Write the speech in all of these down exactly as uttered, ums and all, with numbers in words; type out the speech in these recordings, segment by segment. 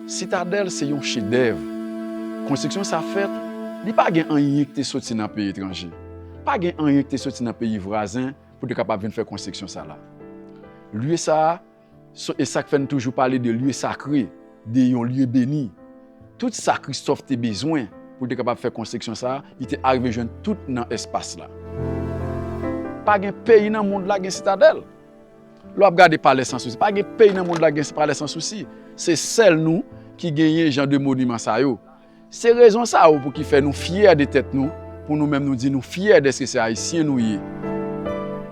Sitadèl se yon chedèv. Konstriksyon sa fèt, li pa gen anyen ki te soti nan peyi etranje. Pa gen anyen ki te soti nan peyi vwazen pou te kapab vin fè konstriksyon sa la. Lye sa a, so, e sa k fè n toujou pale de lye sakre, de yon lye beni. Tout sa Kristòf te bezwen pou l te kapab fè konstriksyon sa a, li te arive jwenn tout nan espas la. Pa gen peyi nan mond la gen sitadèl. Lè w ap gade Palè Sansousi, pa gen peyi nan mond la gen Palè Sansousi. Se sèl nou ki genyen jan de moniman sa yo. Se rezon sa yo pou ki fè nou fyè de tèt nou, pou nou menm nou di nou fyè dèske se Ayisyen nou ye.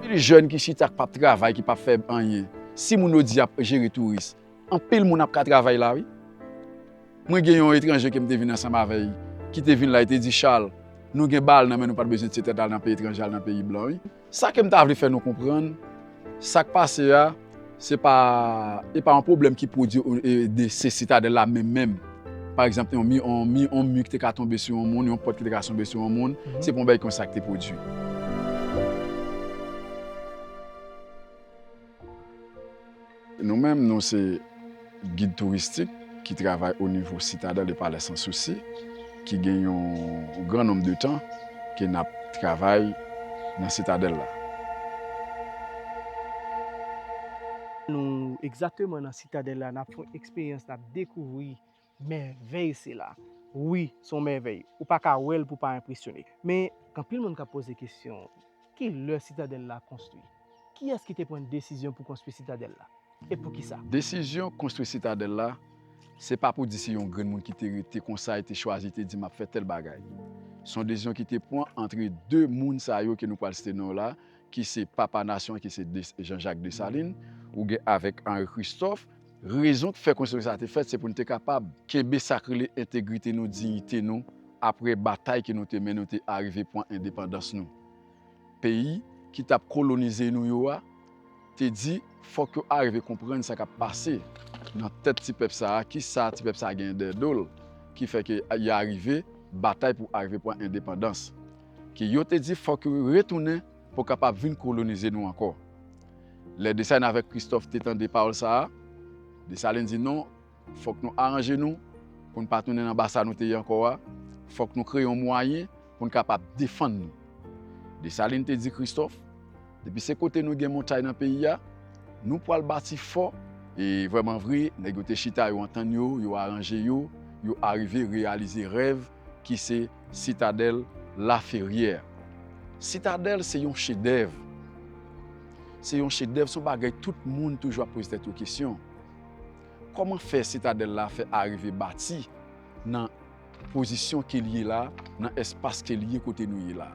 Anpil jèn ki chita k p ap travay, ki p ap fè anyen. Si moun yo di y ap jere touris, anpil moun ap ka travay la, wi. Mwen gen yon etranje ke m te vin ansanm avè l, ki te vin la, li te di, Charles, nou gen bal nan men nou, pa t bezwen tire tèt al nan peyi etranje, al nan peyi blan, wi. Sa ke m ta vle fè nou konprann, sa k pase a, se pa, e pa yon pwoblèm ki pwodui o- e de se sitadèl la menm menm. Pa egzanp, yon mi, yon mi, yon mi ki te ka tonbe sou yon moun, yon pòt ki te ka tonbe sou yon moun, se pa yon bagay konsa ki te pwodui. Nou menm, nou se gid touristik ki travay o nivo Sitadèl e Palè Sansousi, ki gen yon gran nonb de tan ke n ap travay nan Sitadèl la. Nou egzakteman nan Sitadèl la, n ap fè yon eksperyans, n ap dekouvri mèvèy sila. Wi, se yon mèvèy. Ou pa ka wè l pou w pa enpresyone. Men, gen anpil moun k ap poze kesyon, ki lè Sitadèl la konstwi? Kiyès ki te pran desizyon pou konstwi Sitadèl la? E poukisa? Desizyon konstwi Sitadèl la, se pa pou di se yon grenn moun ki te rete konsa, e te chwazi, te di, "M ap fè tèl bagay." Se yon desizyon ki te pran antre de moun sa yo ke nou pral site non yo la, ki se papa nasyon an, ki se Des- Jean-Jacques Dessalines, ou gen avèk Henri Christophe. Rezon k fè konstriksyon sa te fèt, se pou n te kapab kenbe sa k rele entegrite nou, diyite nou, apre batay ke nou te mennen, nou te arive pran endepandans nou. Peyi ki t ap kolonize nou yo a, te di, fòk yo arive konprann sa k ap pase nan tèt ti pèp sa a, kisa ti pèp sa a gen dèyè do l, ki fè ke y arive batay pou arive pran endepandans. Ke yo te di, fòk yo retounen pou kapab vin kolonize nou ankò. Lè Desalin avèk Kristòf te tande pawòl sa a, Desalin di, "Non, fòk nou aranje nou pou n pa tounen anba sa nou te ye ankò a. Fòk nou kreye yon mwayen pou n kapab defann nou." Desalin te di Kristòf, "Depi se kote nou gen montay nan peyi a, nou pral bati fò." E vrèman vre, nèg yo te chita, yo antann yo, yo aranje yo, yo arive reyalize rèv ki se Sitadèl Laferyè. Sitadèl se yon chedèv. Se yon chedèv, se yon bagay tout moun toujou ap poze tèt yo kesyon. Kòman fè Sitadèl la fè arive bati nan pozisyon ke l ye la, nan espas ke l ye kote nou ye la?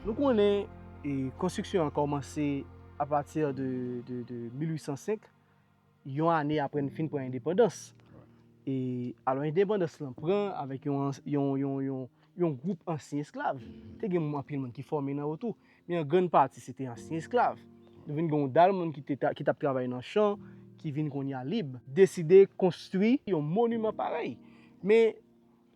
Nou konnen, e, konstriksyon an kòmanse apati de, de, de mil uit san senk, yon ane apre n fin pran endepandans. E, alò, endepandans lan pran avèk yon, yon, yon, yon, yon gwoup ansyen esklav. Te gen anpil moun ki fòme nan yo tou. Men an grann pati, se te ansyen esklav. Nou vin gen yon dal moun ki te ta- ki t ap travay nan chan, ki vin kounye a lib, deside konstwi yon moniman parèy. Men,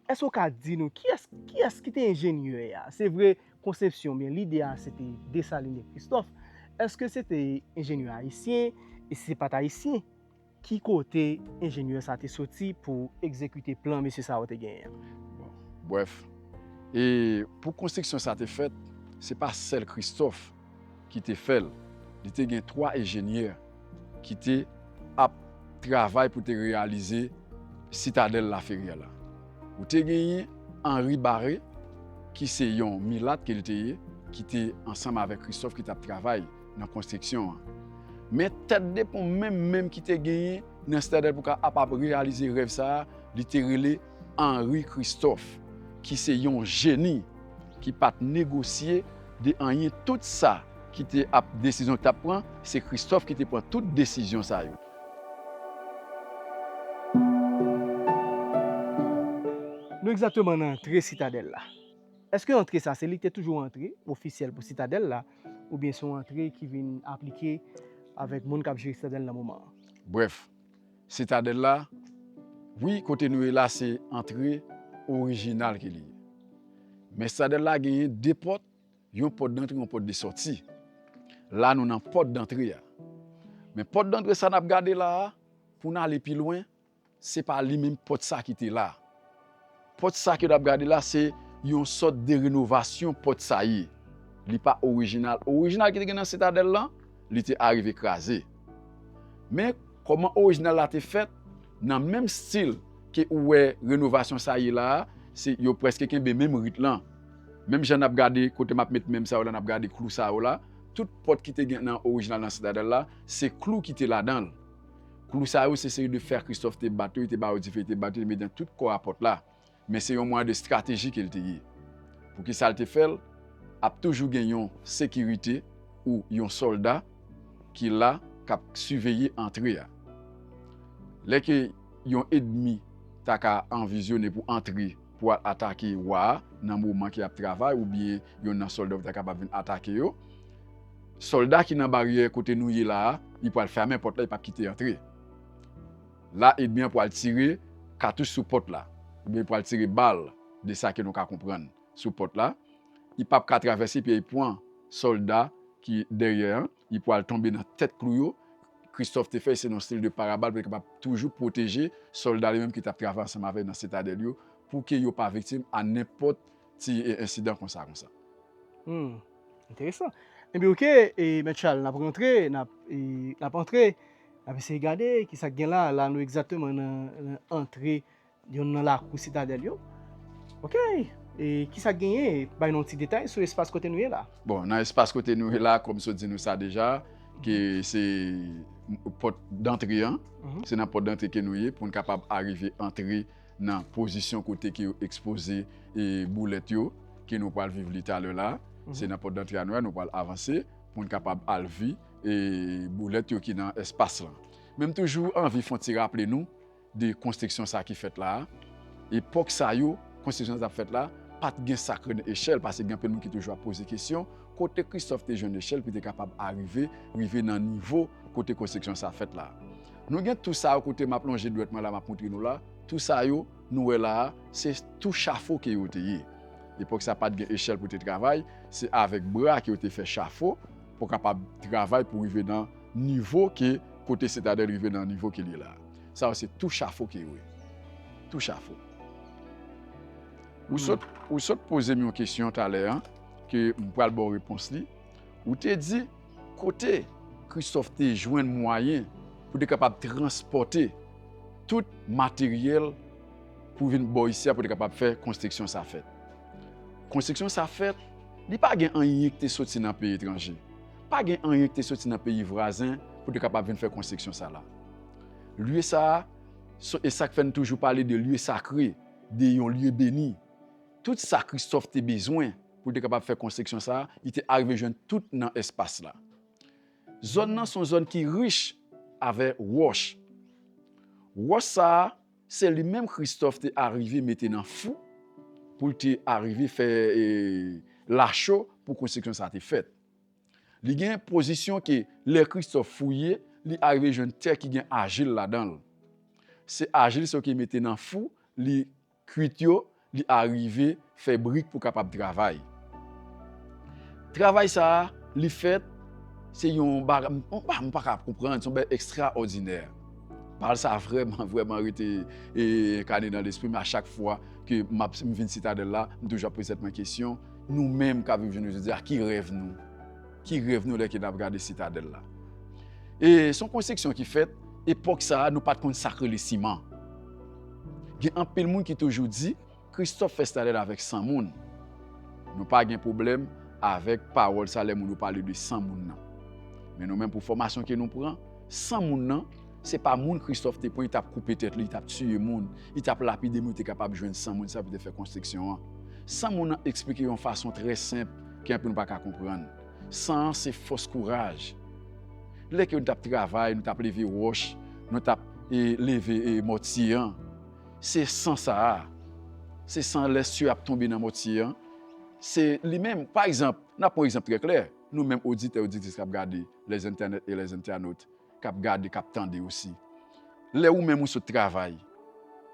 èske w ka di nou kiyès, kiyès ki te enjenyè a? Se vre, konsepsyon, men lide a, se te Desalin e Kristòf. Èske se te enjenyè ayisyen? E si se pa t ayisyen, ki kote enjenyè sa te soti pou egzekite plan mesye sa yo te genyen an? Bon, brèf, e pou konstriksyon sa te fèt, se pa sèl Kristòf ki te fè l. Li te gen twa enjenyè ki te ap travay pou te reyalize Sitadèl Laferyè la. Ou te genyen Henri Barré, ki se yon milat ke li te ye, ki te ansanm avèk Kristòf ki t ap travay nan konstriksyon an. Men tèt de pon menm menm ki te genyen nan Sitadèl pou ka ap ap reyalize rèv sa a, li te rele Henri Christophe, ki se yon jeni, ki pa t negosye de anyen. Tout sa ki te ap desizyon ki t ap pran, se Christophe ki te pran tout desizyon sa yo. Nou egzakteman nan antre Sitadèl la. Èske antre sa, se li ki te toujou antre ofisyèl pou Sitadèl la, oubyen se yon antre ki vin aplike avèk moun k ap jere Sitadèl nan moman an? Brèf, Sitadèl la, wi, kote nou ye la, se antre orijinal ke li ye. Men Sitadèl la genyen de pòt, yon pòt dantre, yon pòt de sòti. La, nou nan pòt dantre a. Men pòt dantre sa n ap gade la a, pou n ale pi lwen, se pa li menm pòt sa ki te la. Pòt sa ke n ap gade la, se yon sòt de renovasyon pòt sa ye. Li pa orijinal. Orijinal ki te gen nan Sitadèl lan, li te arive kraze. Men, kòman orijinal la te fèt, nan menm stil ke ou wè renovasyon sa ye la a, se yo prèske kenbe menm rit lan. Menm jan n ap gade kote m ap met men m sa yo la, n ap gade klou sa yo la, tout pòt ki te gen nan orijinal nan Sitadèl la, se klou ki te ladan l. Klou sa yo, se seri de fè Kristòf te bat yo, li te ba yo dife, li te bat yo, li te met nan tout kò a pòt la. Men se yon mwayen de estrateji ke l te ye. Poukisa l te fè l? Ap toujou gen yon sekirite ou yon sòlda ki la, k ap siveye antre a. Lè ke yon ènmi ta ka anvizyone pou antre, pou al atake wa a, nan moman ke y ap travay, oubyen yonn nan sòlda yo ta kapab vin atake yo, sòlda ki nan baryè kote nou ye la a, li pral fèmen pòt la, li p ap kite antre. La, ènmi an pral tire katouch sou pòt la, oubyen li pral tire bal, de sa ke nou ka konprann, sou pòt la. Li p ap ka travèse, epi li pran sòlda ki dèyè an, li pral tonbe nan tèt klou yo. Kristòf te fè, se nan stil de parabòl pou li kapab toujou pwoteje sòlda li menm ki t ap travay ansanm avè l nan Sitadèl yo, pou ke yo pa viktim a nenpòt ti, e, ensidan konsa, konsa. Hmm, enteresan. Ebyen, oke, e, Mèt Charles, n ap rantre, n ap, e, n ap antre, n ap eseye gade ki sa k gen la. La, nou egzakteman nan, nan antre yonn nan lakou Sitadèl yo. Oke, e, ki sa k genyen? Bay nou yon ti detay sou espas kote nou ye la. Bon, nan espas kote nou ye la, kòm m sot di nou sa deja, ke se pòt dantre an, Mhm. se nan pòt dantre ke nou ye, pou n kapab arive antre nan pozisyon kote ke yo ekspoze, e, boulèt yo, ke nou pral viv li talè la. Mhm. Se nan pòt dantre a nou ye, nou pral avanse pou n kapab al vi, e, boulèt yo ki nan espas lan. Men m toujou anvi fè yon ti raple nou de konstriksyon sa ki fèt la a. Epòk sa yo, konstriksyon sa t ap fèt la, pa t gen sakre nan echèl, paske gen anpil moun ki toujou ap poze kesyon, kote Kristòf te jwenn echèl pou te kapab arive, rive nan nivo kote konstriksyon sa fèt la. Nou gen tou sa yo kote m ap lonje dwèt mwen la, m ap montre nou la. Tou sa yo, nou wè la a, se tou chafo ke yo te ye. Epòk sa pa t gen echèl pou te travay, se avèk bra ke yo te fè chafo pou kapab travay pou rive nan nivo ke kote Sitadèl rive nan nivo ke l ye la. Sa yo se tou chafo ke yo ye. Tou chafo. Ou Hmm. sot, ou sot poze m yon kesyon talè an, ke m pral ba w repons li. Ou te di, kote Kristòf te jwenn mwayen pou te kapab transpòte tout materyèl pou vin bò isi a pou te kapab fè konstriksyon sa fèt. Konstriksyon sa fèt, li pa gen anyen ki te soti nan peyi etranje. Pa gen anyen ki te soti nan peyi vwazen pou te kapab vin fè konstriksyon sa la. Lye sa a, so-, e sa k fè n toujou pale de lye sakre, de yon lye beni. Tout sa Kristòf te bezwen pou l te kapab fè konstriksyon sa a, li te arive jwenn tout nan espas la. Zòn nan se yon zòn ki rich avè wòch. Wòch sa a, se li menm Kristòf te arive mete nan fou pou l te arive fè, e, lacho pou konstriksyon sa a te fèt. Li gen pozisyon ke lè Kristòf fouye, li arive jwenn tè ki gen ajil ladan l. Se ajil sa yo ki mete nan fou, li kwit yo, li arive fè brik pou kapab travay. Travay sa a, li fèt, se yon bagay, m, m pa, m pa ka konprann, se yon bagay ekstraòdinè. Pawòl sa a vrèman, vrèman rete, e, enkane nan lespri m. A chak fwa ke m ap, m vin Sitadèl la, m toujou ap poze tèt mwen kesyon, nou menm k ap viv jounen jodi a, ki rèv nou? Ki rèv nou lè ke n ap gade Sitadèl la? E se yon konstriksyon ki fèt, epòk sa a, nou pa t konn sa k rele siman. Gen anpil moun ki toujou di, Kristòf fè Sitadèl avèk san moun. Nou pa gen pwoblèm avèk pawòl sa lè moun yo pale de san moun nan. Men nou menm, pou fòmasyon ke nou pran, san moun nan, se pa moun Kristòf te pran, li t ap koupe tèt li, li t ap tiye moun, li t ap lapide moun, li te kapab jwenn san moun sa pou te fè konstriksyon an. San moun nan eksplike yon fason trè senp ke anpil moun pa ka konprann. San an se fòs kouraj. Lè ke nou t ap travay, nou t ap leve wòch, nou t ap, e, leve, e, mòtye an, se san sa a. Se san lè sye ap tonbe nan mòtye an. Se li menm, pa egzanp, n ap pran yon egzanp trè klè. Nou menm oditè, oditris k ap gade les internet et les internautes, k ap gade, k ap tande osi. Lè ou menm ou sot travay,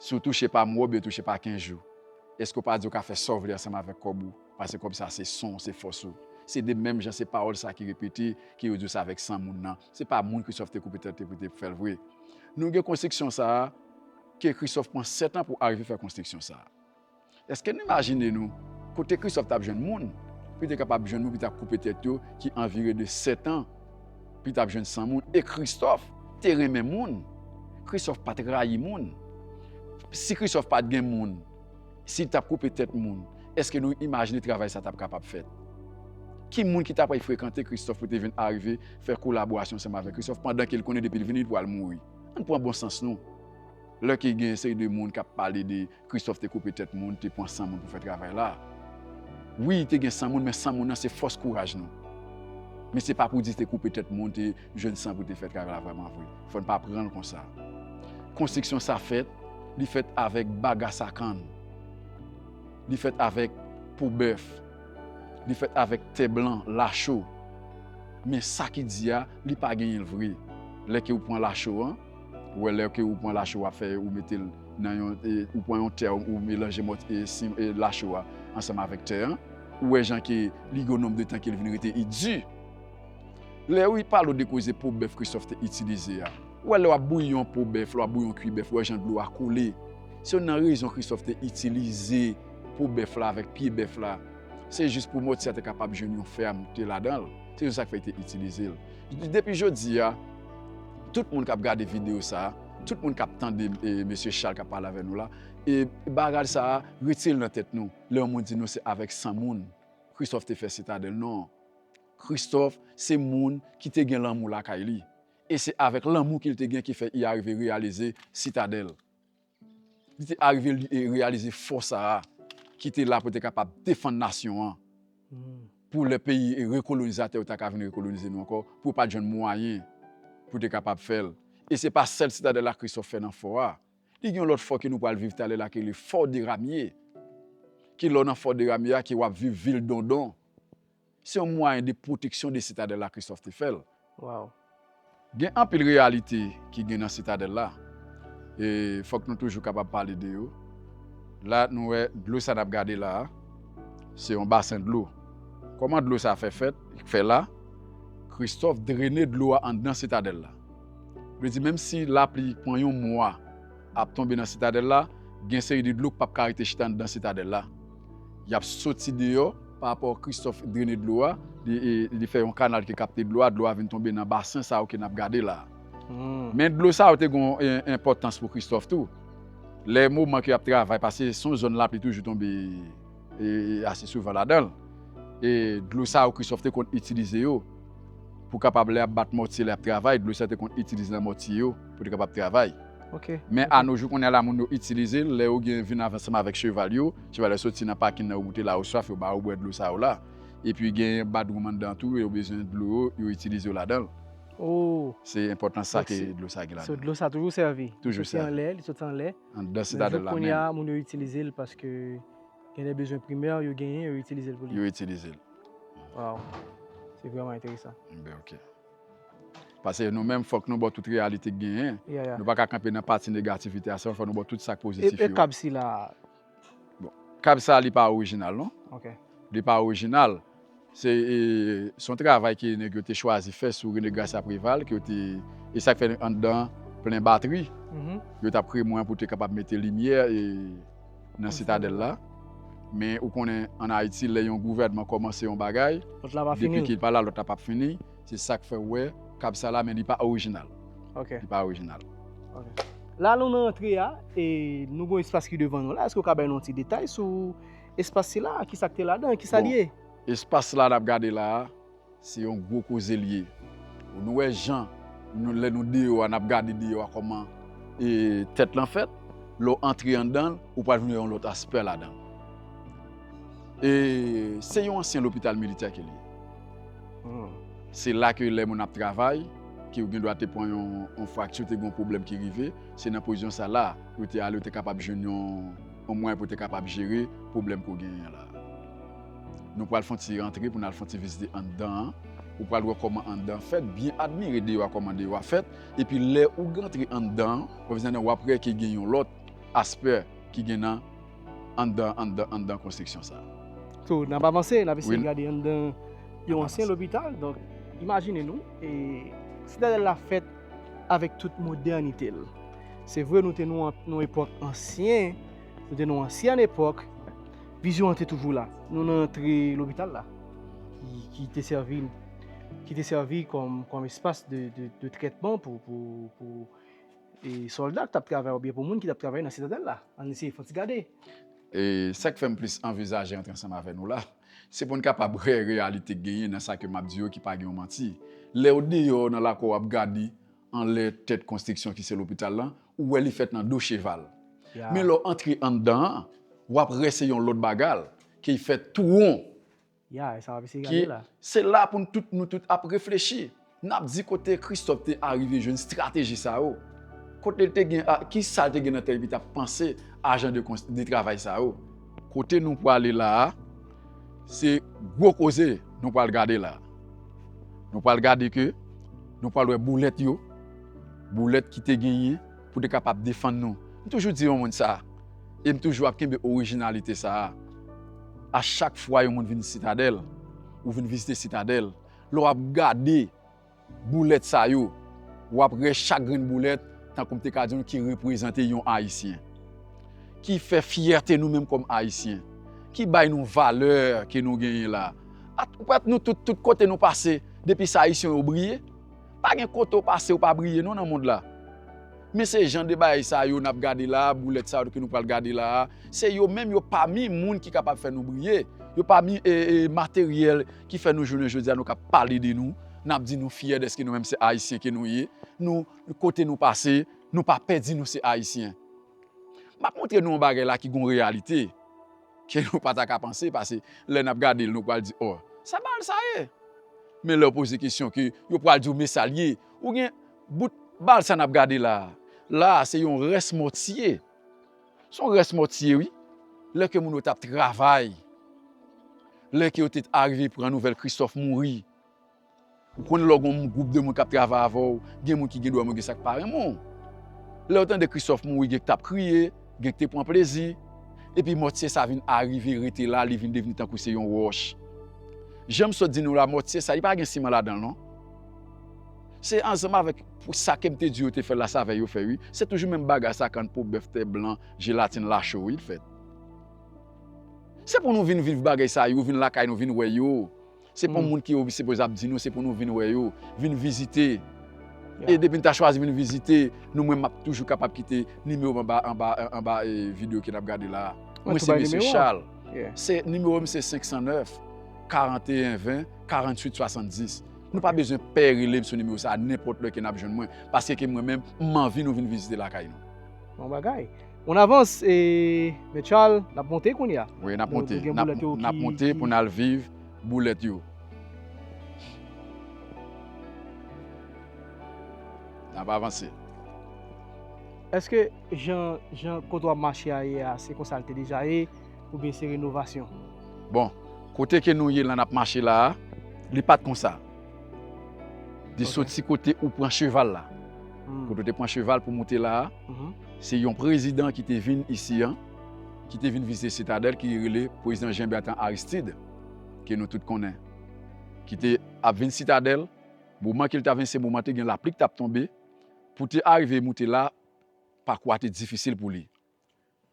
si w touche pa mwa oubyen touche pa kenz jou, èske w pa di w ka fè sa w vle ansanm avèk kòb ou? Paske kòb sa se san w, se fòs ou. Se de menm jan, se pawòl sa ki repete, ke yo di w sa avèk san moun nan. Se pa moun Kristòf te koupe tèt li pou te fè l vre. Nou gen konstriksyon sa a, ke Christophe pran sèt an pou arive fè konstriksyon sa a. Èske nou imajine nou kote Christophe t ap jwenn moun pou li te kapab jwenn moun pou li t ap koupe tèt yo ki anviron de sèt an pou li t ap jwenn san moun? E Christophe te renmen moun. Christophe pa t rayi moun. Si Christophe pa t gen moun, si l t ap koupe tèt moun, èske nou imajine travay sa t ap kapab fèt? Ki moun ki t ap frekante Christophe pou te vin arive fè kolaborasyon ansanm avèk Christophe pandan ke l konnen depi l vini li pral mouri? Ann pran bon sans nou. Lè ke gen yon seri de moun k ap pale de Christophe te koupe tèt moun, te pran san moun pou fè travay la. Wi, te gen san moun, men san moun nan se fòs kouraj nou. Men se pa pou di te koupe tèt moun, te jwenn san pou te fè travay la vrèman vre. Fò n pa pran l konsa. Konstriksyon sa fèt, li fèt avèk bagas a kann. Li fèt avèk po bèf. Li fèt avèk tè blan, lacho. Men sa ki di a, li pa genyen l vre. Lè ke ou pran lacho an, ou wè lè ke ou pran lacho w ap fè, ou mete l nan yon, e, ou pran yon tè, ou melanje mò, e, sim, e, lacho a ansanm avèk tè an, ou wè jan ke li gen yon nonb de tan ke l vin rete, li di. Lè wi pale w de koze po bèf Christophe te itilize a. Ou wè lè w ap bouyi yon po bèf, lè w ap bouyi yon kwi bèf, ou wè jan dlo a koule. Se youn nan rezon Christophe te itilize po bèf la avèk pye bèf la. Se jis pou mòtye a te kapab jwenn yon fèmte ladan l. Se rezon sa k fè li te itilize l. Depi jodi a, tout moun k ap gade videyo sa a, tout moun k ap tande, e, mesye Charles k ap pale avè nou la, e bagay sa a, retire l nan tèt nou. Lè yon moun di nou se avèk san moun Christophe te fè Sitadèl, non. Christophe se moun ki te gen lanmou lakay li. E se avèk lanmou ke l te gen ki fè li arive reyalize Sitadèl. Li te arive li, e, reyalize fò sa a ki te la pou te kapab defann nasyon an. Pou lè peyi, e, rekolonizatè yo ta ka vin rekolonize nou ankò, pou yo pa t jwenn mwayen pou te kapab fè l. E se pa sèl Sitadèl la Christophe fè nan fò a. Li gen yon lòt fò ke nou pral viv talè la, ke le Fort des Ramiers. Ke lè w nan Fort des Ramiers a, ke w ap viv vil Dondon. Se yon mwayen de pwoteksyon de Sitadèl la Christophe te fè l. Wow. Gen anpil reyalite ki gen nan Sitadèl la. E fòk nou toujou kapab pale de yo. La, nou wè dlo sa n ap gade la a, se yon basen dlo. Kòman dlo sa fè fèt, fè la? Christophe drene dlo a anndan Sitadèl la. Vle di, menm si lapli pran yon mwa ap tonbe nan Sitadèl la, gen seri de dlo k p ap ka rete chita anndan Sitadèl la. Y ap soti deyò, pa rapò Christophe drene dlo a, li, e, li fè yon kanal ki kapte dlo a, dlo a vin tonbe nan basen sa yo ke n ap gade la. Men dlo sa yo te gen yon, e, enpòtans pou Christophe tou. Lè moman ke y ap travay, paske se yon zòn lapli toujou tonbe, e, e, ase souvan ladan l. E dlo sa yo Christophe te konn itilize yo pou kapab lè y ap bat mòtye, lè y ap travay, dlo sa yo te konn itilize nan mòtye yo pou te kapab travay. Men anojou kounye a la, moun yo itilize l, lè yo gen vin ansanm avèk cheval yo, cheval yo soti nan pakin nan, yo moute la, yo swaf, yo ba yo bwè dlo sa yo la. Epi gen badroum anndan tou, yo bezwen dlo, yo itilize yo ladan l. Se enpòtans sa ke dlo sa gen ladan l. Dlo sa toujou sèvi. Toujou sèvi. Li soti anlè, li soti anlè. Anndan Sitadèl la menm. Men jouk kounye a, moun yo itilize l paske gen de bezwen primè yo genyen, yo itilize l pou li. Yo itilize l. Wow. Se vrèman enteresan. Ben, ok. Paske nou menm, fòk nou ba w tout reyalite k genyen. Nou pa ka kanpe nan pati negativite a, sèlman fòk nou ba w tout sa k pozitif yo. E kab sila? Bon, kab sa, li pa orijinal, non. Li pa orijinal. Se, e, se yon travay ke nèg yo te chwazi fè sou René Garcia Préval, ke yo te, e sa k fè anndan plen batri. Yo t ap kreye mwayen pou te kapab mete limyè, e, nan Sitadèl la. Men ou konnen, ann Ayiti, lè yon gouvènman kòmanse yon bagay, depi ke l pa la, lòt la p ap fini. Se sa k fè w wè kab sa la, men li pa orijinal. Li pa orijinal. La, nou nan antre a, e nou gen yon espas ki devan nou la. Èske w ka bay nou yon ti detay sou espas sila? Kisa k te ladan? Kisa l ye? Espas la n ap gade la a, se yon gwo koze l ye. Nou wè jan, nou, lè nou deyò a, n ap gade deyò a kòman, e, tèt lan fèt. Lè w antre anndan l, ou pral vin wè yon lòt aspè ladan l. E se yon ansyen lopital militè ke l ye. Se la ke lè moun ap travay, ke yo gen dwa te pran yon, yon frakti, te gen yon pwoblèm ki rive, se nan pozisyon sa la, yo te ale, yo te kapab jwenn yon, yon mwayen pou te kapab jere pwoblèm ke w genyen an la. Nou pral fè yon ti rantre pou n al fè yon ti vizite anndan an. Ou pral wè kòman anndan an fèt, byen admire deyò a, kòman deyò a fèt. Epi lè ou rantre anndan an, w ap wè ke gen yon lòt aspè ki gen nan anndan, anndan, anndan konstriksyon sa a. So, n ap avanse, n ap eseye gade anndan yon ansyen lopital. Donk, imajine nou, e, Sitadèl la fèt avèk tout modènite l. Se vre, nou te nan yon epòk ansyen, nou te nan yon ansyèn epòk, vizyon an te toujou la. Nou nan antre lopital la, ki, ki te sèvi, ki te sèvi kòm, kòm espas de, de, de trètman pou, pou, pou e sòlda k t ap travay oubyen pou moun ki t ap travay nan Sitadèl la. Ann eseye fè yon ti gade. E sa k fè m plis anvizaje antre ansanm avè nou la, se pou n kapab wè reyalite k genyen nan sa ke m ap di yo ki pa gen yon manti. Lè w deyò nan lakou w ap gade anlè tèt konstriksyon ki se lopital lan, ou wè li fèt nan do cheval. Men lè w antre anndan an, w ap wè se yon lòt bagay ke l fèt tou won. Ya, e sa w ap eseye gade la. Se la pou n tout, nou tout ap reflechi. N ap di kote Christophe te arive jwenn estrateji sa yo. Kote l te gen, a, ki sa l te gen nan tèt li pou l t ap panse a jan de, de travay sa yo. Kote nou pwale la a, se gwo koze nou pral gade la. Nou pral gade ke nou pral wè boulèt yo, boulèt ki te genyen pou te kapab defann nou. M toujou di yon moun sa, e m toujou ap kenbe orijinalite sa a. A chak fwa yon moun vin Sitadèl, ou vin vizite Sitadèl, lè w ap gade boulèt sa yo, w ap wè chak grenn boulèt, tankou m te ka di nou, ki reprezante yon Ayisyen, ki fè fyète nou menm kòm Ayisyen, ki bay nou valè ke nou genyen la. At-, ou kwè nou tout, tout kote nou pase, depi se Ayisyen yo briye? Pa gen kote w pase, ou pa briye non nan mond la. Men se jan de bagay sa yo n ap gade la, boulèt sa yo ke nou pral gade la, se yo menm yo pami moun ki kapab fè nou briye. Yo pami, e, e, materyèl ki fè nou jounen jodi a nou ka pale de nou, n ap di nou fyè dèske nou menm se Ayisyen ke nou ye. Nou, kote nou pase, nou pa pè di nou se Ayisyen. M ap montre nou yon bagay la ki gon reyalite ke nou pa ta ka panse, paske lè n ap gade l, nou pral di, "Ò, sa bal sa ye?" Men lè w poze kesyon ke yo pral di w, "Men sa l ye." Ou gen bout bal sa n ap gade la a. La a, se yon rès mòtye. Se yon rès mòtye, wi. Lè ke moun yo t ap travay, lè ke yo te arive pran nouvèl Christophe mouri, ou konn lè w gen yon gwoup de moun k ap travay avè w, gen moun ki gen dwa renmen w, gen sa k pa renmen w. Lè w tande Christophe mouri, gen k t ap kriye, gen k te pran plezi. Epi mòtye sa vin arive rete la, li vin devni tankou se yon wòch. Jan m sot di nou la, mòtye sa, li pa gen siman ladan l non. Se ansanm avèk pou sa ke m te di yo te fè l la, sa vè yo fè wi. Se toujou menm bagay sa, kann po, bèf, tè blan, jelatin, lacho, wi, l fèt. Se pou nou vin viv bagay sa yo, vin lakay nou, vin wè yo. Se pa yon moun ki sipoze ap di nou, se pou nou vin wè yo, vin vizite. E depi n ta chwazi vin vizite, nou, mwen, m ap toujou kapab kite nimewo m anba, anba, anba, e, videyo ke n ap gade la a. Mwen se mesye Charles. Se nimewo m se senk san nèf, karant e en ven, karant uit swasanndis. Nou pa bezwen pè rele m sou nimewo sa a, nenpòt lè ke n ap jwenn mwen, paske ke mwen menm, m anvi nou vin vizite lakay nou. Bon bagay. On avance, e, Mèt Charles, n ap monte kounye a. Wi, n ap monte. N ap, n ap monte pou n al viv boulèt yo. N ap avanse. Èske jan, jan kote w ap mache a ye a, se konsa l te deja ye, oubyen se renovasyon? Bon, kote ke nou ye la, n ap mache la a, li pa t konsa. Li soti kote ou pran cheval la. Kote ou te pran cheval pou moute la a, se yon prezidan ki te vin isi an, ki te vin vizite Sitadèl, ki rele prezidan Jean Bertrand Aristide, ke nou tout konnen, ki te ap vin Sitadèl, moman ke l t ap vin, se moman te gen lapli k t ap tonbe, pou te arive moute la, pakou a te difisil pou li.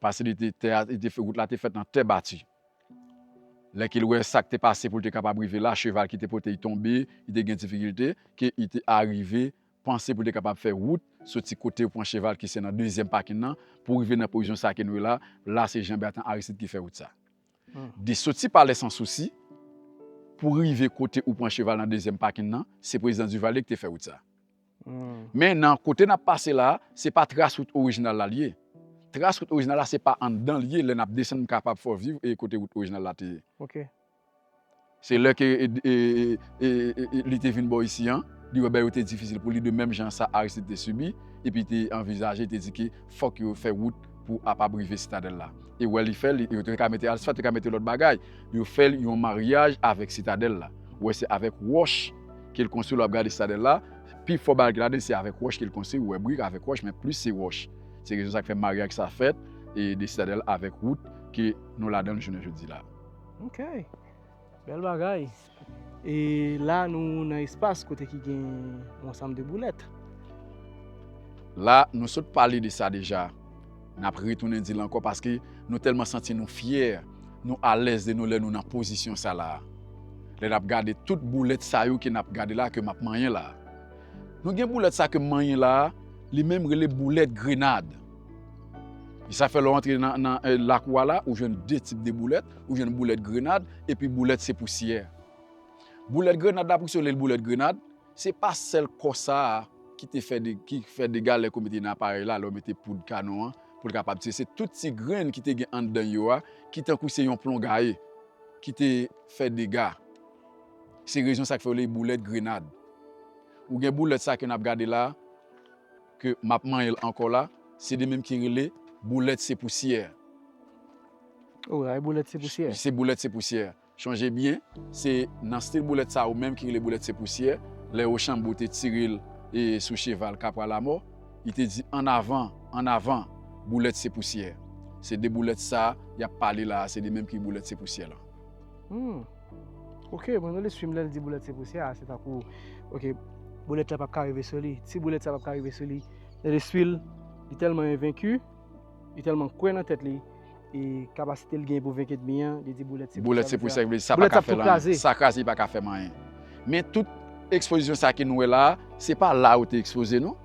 Paske li te, tè a, li te fè, wout la te fèt nan tè bati. Lè ke l wè sa k te pase pou l te kapab rive la, cheval ki te pote l tonbe, li te gen difikilte, ke li te arive panse pou l te kapab fè wout, soti kote yo pran cheval ki se nan dezyèm pakin nan, pou rive nan pozisyon sa ke nou ye la, la se Jean Bertrand Aristide ki fè wout sa. De soti Palè Sansousi, pou rive kote ou pran cheval nan dezyèm pakin nan, se prezidan Duvalier ki te fè wout sa. Men nan kote n ap pase la, se pa tras wout orijinal la l ye. Tras wout orijinal la, se pa anndan l ye, lè n ap desann, m kapab fè w viv e kote wout orijinal la te ye. Se lè ke, e, e, li te vin bò isi an, li wè bagay yo te difisil pou li, de menm jan sa Aristide te sibi, epi te anvizaje, te di ke fòk yo fè wout pou apab rive Sitadèl la. E wè li fè, li, yo te ka mete asfalt, te ka mete lòt bagay. Yo fè l yon maryaj avèk Sitadèl la. Wè se avèk wòch ke l konstwi, lè w ap gade Sitadèl la, pi fò bagay ki ladan se avèk wòch ke l konstwi, ou wè brik avèk wòch, men plis se wòch. Se rezon sa k fè maryaj sa fèt, e de Sitadèl avèk wout ke nou ladan l jounen jodi la. Ok. Bèl bagay. E la, nou nan espas kote ki gen yon ansanm de boulèt. La, nou sot pale de sa deja. N ap retounen di l ankò paske nou tèlman santi nou fyè, nou alèz de nou lè nou nan pozisyon sa la a. Lè n ap gade tout boulèt sa yo ke n ap gade la, ke m ap manyen la a. Nou gen boulèt sa ke m manyen la a, li menm rele boulèt grenad. E sa fè lè w antre nan, nan, eh, lakou a la, ou jwenn de tip de boulèt, ou jwenn boulèt grenad, epi boulèt se pousyè. Boulèt grenad la, poukisa yo rele l boulèt grenad? Se pa sèl kò sa a ki te fè de, ki fè dega lè ke w mete nan aparèy la, lè w mete poud kanon an, pou l kapab tire. Se tout ti grenn ki te gen anndan yo a, ki tankou se yon plon gaye, ki te fè dega. Se rezon sa k fè yo rele boulèt grenad. Ou gen boulèt sa ke n ap gade la, ke m ap manyen l ankò la, se li menm ki rele boulèt se pousyè. Ou ay boulèt se pousyè. Se boulèt se pousyè. Chonje byen, se nan stil boulèt sa ou menm ki rele boulèt se pousyè, lè Ochanbo te tire l e sou cheval Kapwa Lamò, li te di, "Ann avan, ann avan, boulèt se pousyè." Se de boulèt sa y ap pale la a, se li menm ki boulèt se pousyè la. Hmm. Ok, mwen nan lespri m lè l di boulèt se pousyè a, se tankou, ok, boulèt la p ap ka rive sou li, ti boulèt sa p ap ka rive sou li. Nan lespri l, li tèlman envenki, li tèlman kwè nan tèt li, e kapasite l gen pou venk ènmi an, li di boulèt se pousyè. Boulèt se pousyè, sa pa ka fè l anyen. Sa kraze, li pa ka fè m anyen. Men tout ekspozisyon sa ke nou wè la a, se pa la yo te ekspoze non.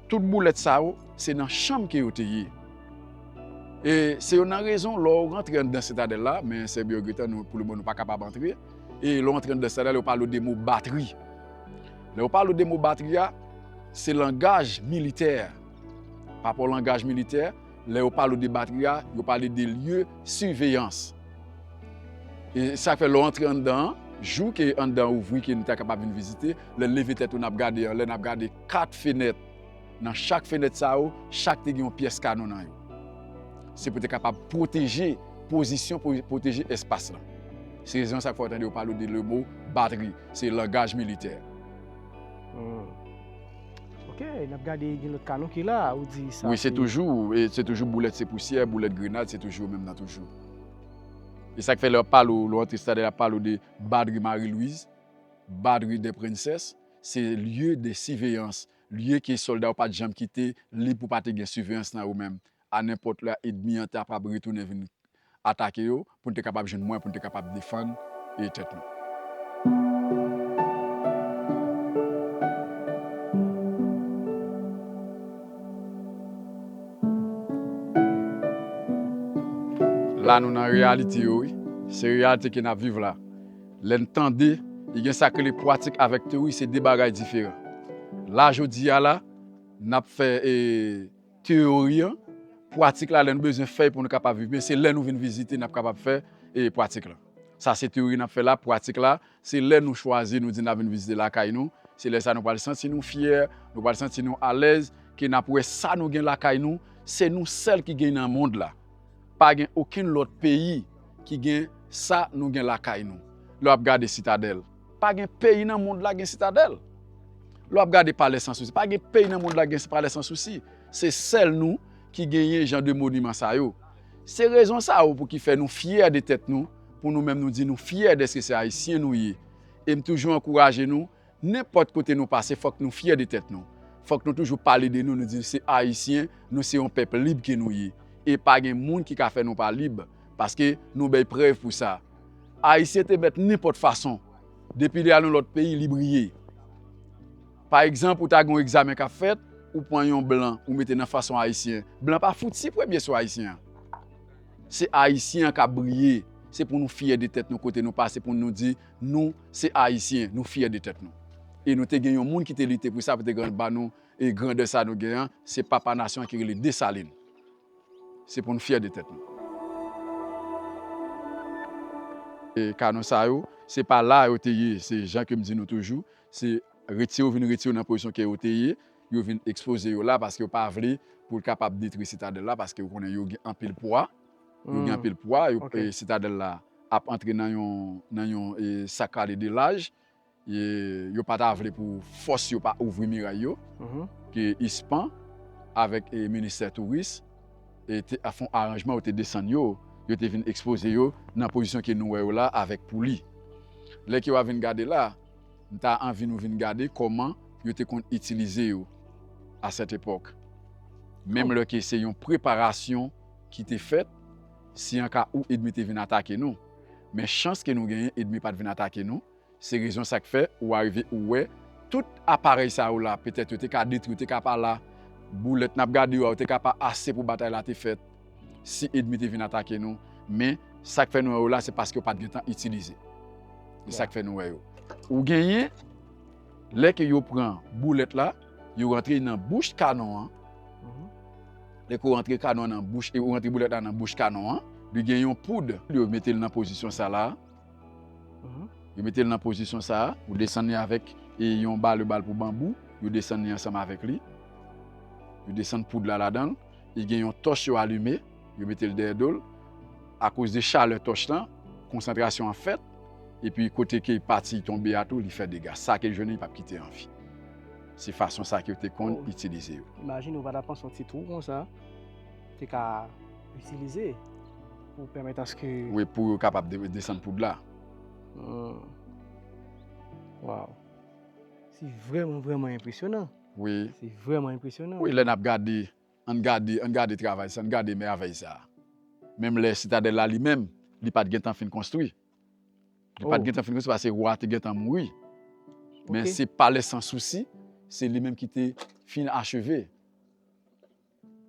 Tout boulèt sa yo, se nan chanm ke yo te ye. E se youn nan rezon, lè w rantre anndan Sitadèl la, men sè Bergetan, nou, pou le moman, nou pa kapab antre. E lè w antre anndan Sitadèl, yo pale w de mo batri. Lè yo pale w de mo batri a, se langaj militè. Pa rapò langaj militè, lè yo pale w de batri a, yo pale de lye siveyans. E sa fè lè w antre anndan an, jou ke anndan an ouvri, ke nou ta kapab vin vizite, lè n leve tèt ou, n ap gade an, lè n ap gade kat fenèt, nan chak fenèt sa yo, chak te gen yon pyès kanon nan yo. Se pou te kapab pwoteje pozisyon, pou pwoteje espas lan. Se rezon sa k fè w tande yo pale w de le mo batri, se langaj militè. Hmm. Ok, n ap gade gen lòt kanon ki la, ou di sa. Wi, se toujou, e se toujou boulèt se pousyè, boulèt grenad, se toujou menm nan toujou. E sa k fè lè yo ap pale w, lè w antre Sitadèl, y ap pale w de batri Marie Louise, batri des Princesses, se lye de siveyans, lye ke sòlda yo pa t janm kite lib pou pa te gen siveyans nan yo menm. A nenpòt lè, ènmi an ta kapab retounen vin atake yo, pou n te kapab jwenn mwayen, pou n te kapab defann, e, tèt nou. La nou nan reyalite yo, wi. Se reyalite ke n ap viv la. Lè n tande, li gen sa k rele pwatik avèk teyori, se de bagay diferan. La, jodi a la, n ap fè, e, teyori an, pwatik la, lè nou bezwen fè l pou nou kapab viv byen, se lè nou vin vizite, n ap kapab fè, e, pwatik la. Sa se teyori n ap fè la, pwatik la, se lè nou chwazi, nou di n ap vin vizite lakay nou, se lè sa nou pral santi nou fyè, nou pral santi nou alèz, ke n ap wè sa nou gen lakay nou, se nou sèl ki gen nan mond la. Pa gen okenn lòt peyi ki gen sa nou gen lakay nou. Lè w ap gade Sitadèl, pa gen peyi nan mond la gen Sitadèl. Lè w ap gade Palè San Sousi, pa gen peyi nan mond la gen Palè San Sousi. Se sèl nou ki genyen jan de moniman sa yo. Se rezon sa yo pou ki fè nou fyè de tèt nou, pou nou menm nou di nou fyè dèske se Ayisyen nou ye. E m toujou ankouraje nou, nenpòt kote nou pase, fòk nou fyè de tèt nou. Fòk nou toujou pale de nou, nou di se Ayisyen, nou se yon pèp lib ke nou ye. E pa gen moun ki ka fè nou pa lib, paske nou bay prèv pou sa. Ayisyen te mèt nenpòt fason. Depi li al yon lòt peyi, li briye. Pa egzanp, ou ta gen yon egzamen k ap fèt, ou pran yon blan, ou mete nan fas yon Ayisyen. Blan pa fouti premye sou Ayisyen an. Se Ayisyen an k ap briye. Se pou nou fyè de tèt nou kote nou pase, pou nou di, nou se Ayisyen, nou fyè de tèt nou. E nou te gen yon moun ki te lite pou sa, pou te gran, ba nou, e grandè sa nou gen an, se papa nasyon an ki rele Desalin. Se pou nou fyè de tèt nou. E kanon sa yo, se pa la yo te ye, se jan ke m di nou toujou, se retire yo vin retire yo nan pozisyon ke yo te ye, yo vin ekspoze yo la, paske yo pa vle pou l kapab detwi Sitadèl la, paske yo konnen yo gen anpil pwa, yo gen anpil pwa, yo, e, Sitadèl la ap antre nan yon, nan yon, e, sak kale de laj, e, yo pa ta vle pou fòs yo pa ouvri miray yo, ke ispan avèk, e, ministè touris, e, te, a fè yon aranjman, yo te desann yo, yo te vin ekspoze yo nan pozisyon ke nou wè yo la avèk pouli. Lè ke w a vin gade la, m ta anvi nou vin gade kòman yo te konn itilize yo a sèt epòk. Menm lè ke se yon preparasyon ki te fèt, si an ka ou ènmi te vin atake nou. Men chans ke nou genyen, ènmi pa t vin atake nou. Se rezon sa k fè ou arive ou wè tout aparèy sa yo la, petèt yo te ka detwi, yo te ka pa la. Boulèt n ap gade yo a, yo te ka pa ase pou batay la te fèt. Si ènmi te vin atake nou, men sa k fè nou wè yo la, se paske yo pa t gentan itilize. Se sa k fè nou wè yo. Ou genyen, lè ke yo pran boulèt la, yo rantre nan bouch kanon an. Lè ke yo rantre kanon an nan bouch, e yo rantre boulèt la nan bouch kanon an, li gen yon poud, yo mete l nan pozisyon sa la. Yo mete l nan pozisyon sa a, yo desann li avèk e yon bale bal pou banbou, yo desann li ansanm avèk li. Yo desann poud la ladan l, li gen yon tòch yo alime, yo mete l dèyè do l. Akoz de chalè tòch lan, konsantrasyon an fèt, epi kote ke pati tonbe a tou, li fè dega. Sa ke l jwenn li p ap kite anvi. Se fason sa ke yo te konn itilize yo. Imajine ou pa ta panse yon ti twou konsa te ka itilize pou pèmèt aske... Wi, pou yo kapab de- desann poud la. Hmm. Waw. Se vrèman, vrèman enpresyonan. Wi. Se vrèman enpresyonan. Wi, lè n ap gade, ann gade, ann gade travay sa, ann gade mèvèy sa. Menm lè Sitadèl la li menm, li pa t gentan fin konstwi. Li pa t gentan fin konstwi paske wa te gentan mouri. Men se Palè San Sousi, se li menm ki te fin acheve.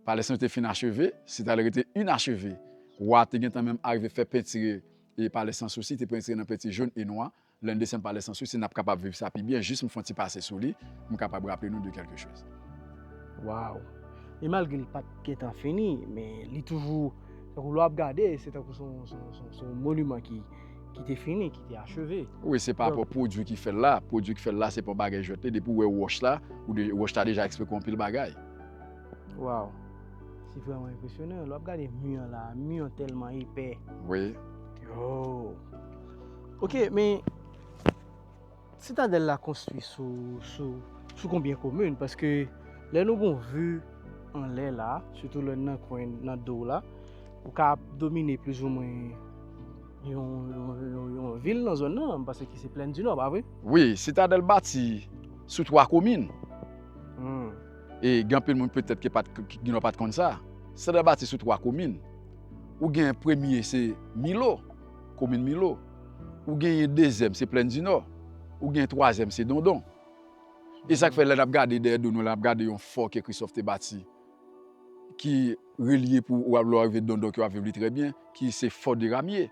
Palè San Sousi te fin acheve, Sitadèl rete inachevé. Wa te gentan menm arive fè pentire e Palè San Sousi, te pentire nan penti jòn e nwa. Lè n desann Palè San Sousi, n ap kapab viv sa pi byen. Jis m fè yon ti pase sou li, m kapab raple nou de kèlke choz. Waw! E malgre li pa t gentan fini, men li toujou, tankou lè w ap gade, se tankou se yon, se yon, se yon, se yon moniman ki, ki te fini, ki te acheve. Wi, se pa rapò pwodui ki fè l la. Pwodui ki fè l la, se pa yon bagay jwèt li. Depi w wè wòch la, ou de, wòch la deja eksplike w anpil bagay. Waw! Se vrèman enpresyonan. Lè w ap gade mi an la, mi an tèlman epè. Wi. Yo! Ok, men Sitadèl la konstwi sou, sou, sou konbyen komin? Paske lè nou gon vi anlè la, sitou lè nan kwen, nan do w la, ou ka domine plizoumwen yon, yon, yon, yon vil nan zòn nan, m panse ki se Plèn di Nò, pa vre? Wi, Sitadèl bati sou twa komin. Hmm. E gen anpil moun petèt ki pa t, ki, ki pa t konn sa. Sitadèl bati sou twa komin. Ou gen premye, se Milo, komin Milo. Ou genyen dezyèm, se Plèn di Nò. Ou gen twazyèm, se Dondon. E sa k fè lè n ap gade dèyè do nou, lè n ap gade yon fò ke Christophe te bati, ki relye pou w ap, lè w rive Dondon, ke w ap viv li trè byen, ki se Fò de Ramye.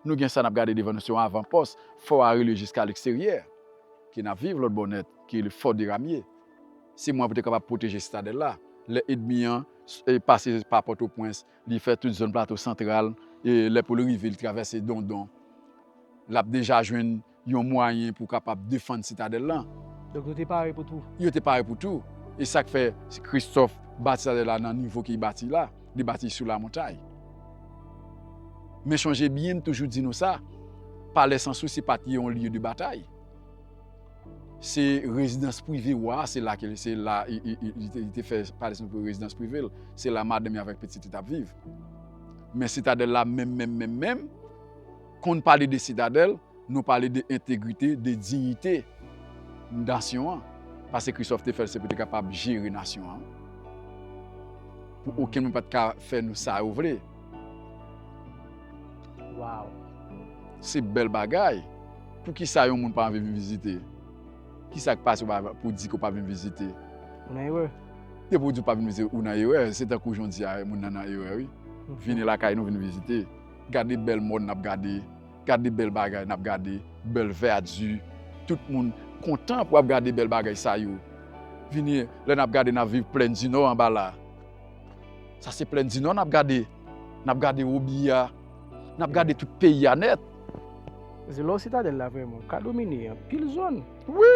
Nou gen sa n ap gade devan nou, se yon avanpòs. Fò a relye jiska leksteryè, ke n ap viv lòt bò nèt, ki rele Fò de Ramye. Se mwen pou te kapab pwoteje Sitadèl la. Lè ènmi an, e, pase pa Pòtoprens, li fè tout zòn Plato Santral, e lè pou l rive, li travèse Dondon, l ap deja jwenn yon mwayen pou kapab defann Sitadèl lan. Donk, yo te pare pou tou? Yo te pare pou tou. E sa k fè Christophe bati Sitadèl la nan nivo ke li bati la. Li bati sou lamontay. Men chonje byen, m toujou di nou sa, Palè San Sousi pa t yon lye de batay. Se rezidans prive wa a, se la ke, se la, li, li, li, li te, li te fè Palè San Sousi pou rezidans prive l. Se la madanm li avèk pitit li t ap viv. Men Sitadèl la, menm, menm, menm, menm, konn pale de Sitadèl, nou pale de entegrite, de diyite nasyon an. Paske Christophe te fè l, se pou te kapab jere nasyon an. Pou okenn moun pa t ka fè nou sa yo vle. Waw. Se bèl bagay. Poukisa yon moun pa anvi vin vizite? Kisa k pase w pa, pou di ke w pa vin vizite? Ou nan erè. Depi w di w pa vin vizite, ou nan erè. Se tankou jan w di a, moun nan nan erè, wi. Vini lakay nou, vin vizite. Gade bèl mòn n ap gade. Gade bèl bagay n ap gade, bèl vèdi. Tout moun kontan pou ap gade bèl bagay sa yo. Vini, lè n ap gade, n ap viv Plèn di Nò anba la. Sa se Plèn di Nò n ap gade. N ap gade Wobi a. N ap gade tout peyi a nèt. Se lò Sitadèl la vrèman ka domine anpil zòn. Wi.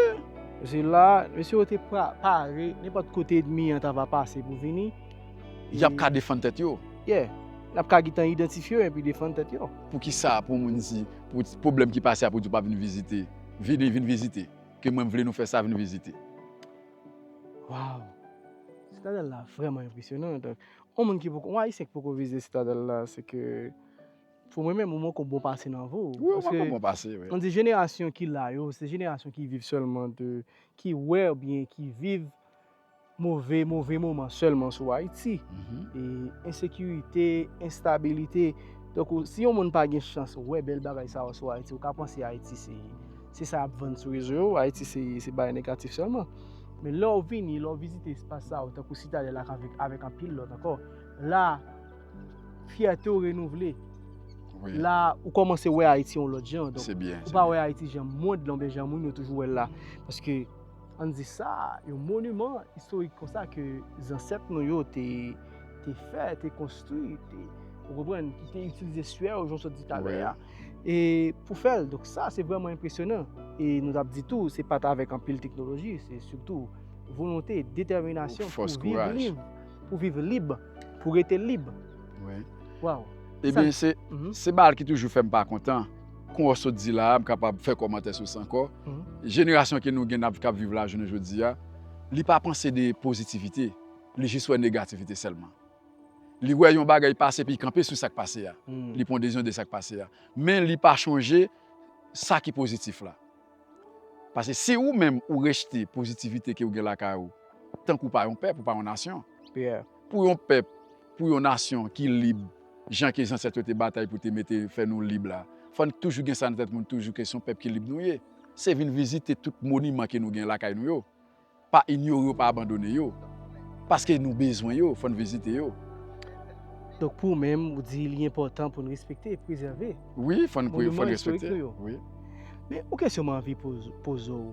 Se la, mesye yo te pa-, pare, nenpòt kote ènmi an ta va pase pou vini. Y ap ka defann tèt yo. Yeah. N ap ka gentan idantifye yo epi defann tèt yo. Poukisa pou moun di, pou pwoblèm ki pase a, pou di w pa vin vizite? Vini, vin vizite. Ke mwen m vle nou fè sa, vin vizite. Waw! Sitadèl la vrèman enpresyonan. Donk, yon moun ki poko, yon Ayisyen ki poko vizite Sitadèl la, se ke, pou mwen menm, ou manke yon bon pase nan vi w. Wi, ou manke yon bon pase, wi. Paske, ann di jenerasyon ki la yo, se jenerasyon ki viv sèlman de, ki wè oubyen ki viv move, move moman sèlman sou Ayiti. E ensekirite, enstabilite. Donk, ou- si yon moun pa gen chans wè bèl bagay sa yo sou Ayiti, ou ka panse Ayiti se, se sa y ap vann sou rezo yo, Ayiti se, se bagay negatif sèlman. Men lè w vini, lè w vizite espas sa yo, tankou Sitadèl la, avèk, avèk anpil lòt ankò, la, fyète w renouvle. La, ou kòmanse wè Ayiti yon lòt jan. Donk, ou pa wè Ayiti jan mond lan oubyen jan moun yo toujou wè l la. Paske, ann di sa, yon moniman istorik konsa ke zansèt nou yo te, te fè, te konstwi, te, ou konprann, ki te itilize swè yo, jan w sot di talè a, e pou fè l. Donk, sa, se vrèman enpresyonan. E nou t ap di tou, se pa t avèk anpil teknoloji, se sitou volonte, detèminasyon pou viv lib, pou viv lib, pou rete lib. Waw. Ebyen, se, se bagay ki toujou fè m pa kontan. Kon w sot di la a, m kapab fè kòmantè sou sa ankò. Jenerasyon ke nou gen, n ap, k ap viv la jounen jodi a, li pa panse de pozitivite, li jis wè negativite sèlman. Li wè yon bagay pase, epi li kanpe sou sa k pase a. Li pran desizyon de sa k pase a. Men li pa chonje sa ki pozitif la. Paske si ou menm ou rejte pozitivite ke ou gen lakay ou, tankou w pa yon pèp, ou pa yon nasyon. Pou yon pèp, pou yon nasyon ki lib, jan ke zansèt yo te batay pou te mete, fè nou lib la, fò n toujou gen sa nan tèt moun, toujou ke se yon pèp ki lib nou ye. Se vin vizite tout moniman ke nou gen lakay nou yo. Pa inyore yo, pa abandone yo. Paske nou bezwen yo, fò n vizite yo. Donk, pou ou menm, ou di li enpòtan pou n respekte e prezève moniman istorik nou yo. Wi, fò n pre-, fò n respekte. Wi. Men yon kesyon m anvi poz-, poze w.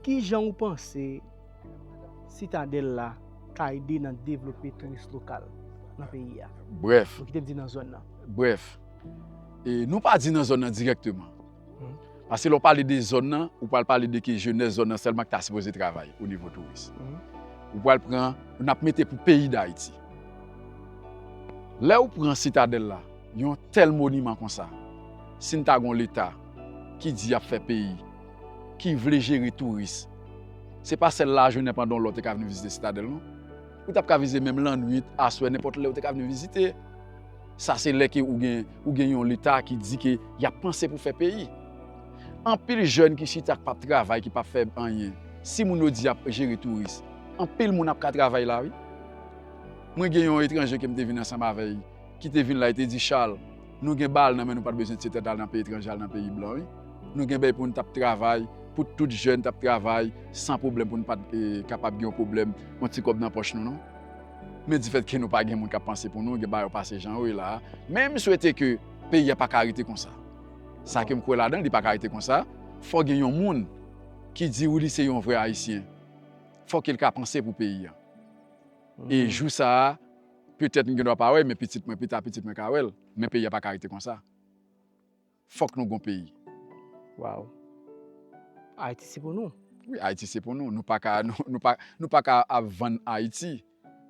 Ki jan ou panse Sitadèl la ka ede nan devlope touris lokal nan peyi a? Brèf. Ou kite m di nan zòn nan. Brèf. E nou pa di nan zòn nan dirèkteman. Paske lè w pale de zòn nan, ou pral pale de ke jenès zòn nan sèlman ki ta sipoze travay o nivo touris. Ou pral pran, n ap mete pou peyi Dayiti. Lè ou pran Sitadèl la, yon tèl moniman konsa, si n ta gon Leta ki di y ap fè peyi, ki vle jere touris, se pa sèl lajounen pandan yon lè w te ka vin vizite Sitadèl, non. Ou t ap ka vizite menm lannwit, aswè, nenpòt lè w te ka vin vizite. Sa se lè ke ou gen, ou gen yon Leta ki di ke y ap panse pou fè peyi. Anpil jèn ki chita, k p ap travay, ki p ap fè anyen. Si moun yo di y ap jere touris, anpil moun ap ka travay la, wi. Mwen gen yon etranje ke m te vin ansanm avè l, ki te vin la, li te di, Charles, nou gen bal nan men nou, pa t bezwen tire tèt al nan peyi etranje, al nan peyi blan, wi. Nou gen bèy pou n t ap travay, pou tout jèn t ap travay, san pwoblèm, pou n pa t, e, kapab gen yon pwoblèm, yon ti kòb nan pòch nou, non. Men difèt ke nou pa gen moun k ap panse pou nou, gen bagay yo pase jan yo ye la a. Men m swete ke peyi a pa ka rete konsa. Sa ke m kwè ladan l, li pa ka rete konsa. Fò gen yon moun ki di wi, li se yon vrè Ayisyen. Fò ke l ka panse pou peyi a. E jou sa a, petèt m gen dwa pa wè l, men pitit mwen, pita pitit mwen ka wè l. Men peyi a pa ka rete konsa. Fòk nou gon peyi. Waw. Ayiti se pou nou. Wi, Ayiti se pou nou. Nou pa ka, nou, nou pa, nou pa ka ap vann Ayiti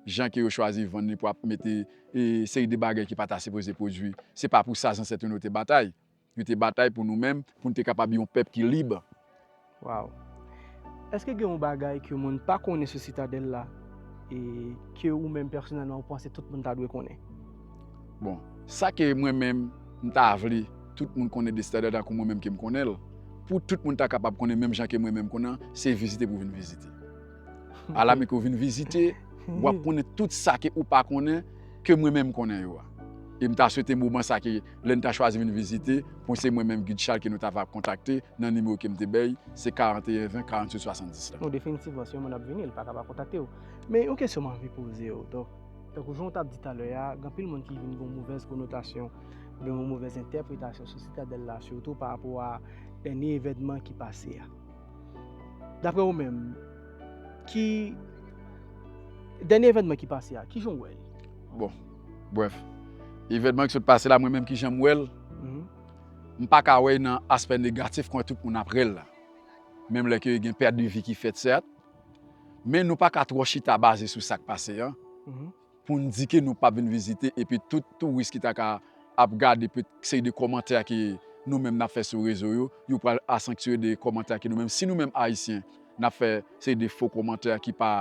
jan ke yo chwazi vann li pou ap mete, e, seri de bagay ki pa ta sipoze pwodui. Se pa pou sa zansèt nou te batay. Yo te batay pou nou menm, pou n te kapab yon pèp ki lib. Waw. Èske gen yon bagay ke moun pa konnen sou Sitadèl la, e ke ou menm pèsonèlman ou panse tout moun ta dwe konnen? Bon, sa ke mwen menm m ta vle tout moun konnen de Sitadèl tankou mwen menm ke m konnen l, pou tout moun ta kapab konnen menm jan ke mwen menm m konnen, se vizite pou vin vizite. Alamigo vin vizite, w ap konnen tout sa ke ou pa konnen, ke mwen menm m konnen yo a. E m ta swete moman sa ke lè n ta chwazi vin vizite, pou se mwen menm Gid Charles ke nou ta va kontakte nan nimewo ke m te bay, se karant e en ven karant uit swasanndis la. Non, definitivman, si yon moun ap vini, li pa ka pa kontakte w. Men yon kesyon m anvi poze w. Donk, tankou jan w t ap di talè a, gen anpil moun ki vin gen yon movèz konotasyon, oubyen yon movèz entèpretasyon sou Sitadèl la, sitou pa rapò a dènye evènman ki pase a. Daprè ou menm, ki dènye evènman ki pase a, kijan w wè l? Bon, brèf, evènman ki sot pase la, mwen menm kijan m wè l, m pa ka wè l nan aspè negatif kon tout moun ap wè l la. Menm lè ke gen pèt de vi ki fèt, sèt, men nou pa ka twò chita baze sou sa k pase a. Pou n di ke nou p ap vin vizite, epi tout touris ki ta ka ap gade pe-, seri de kòmantè ke nou menm n ap fè sou rezo yo, yo pral asantiye de kòmantè ke nou menm, si nou menm Ayisyen, n ap fè seri de fo kòmantè ki pa,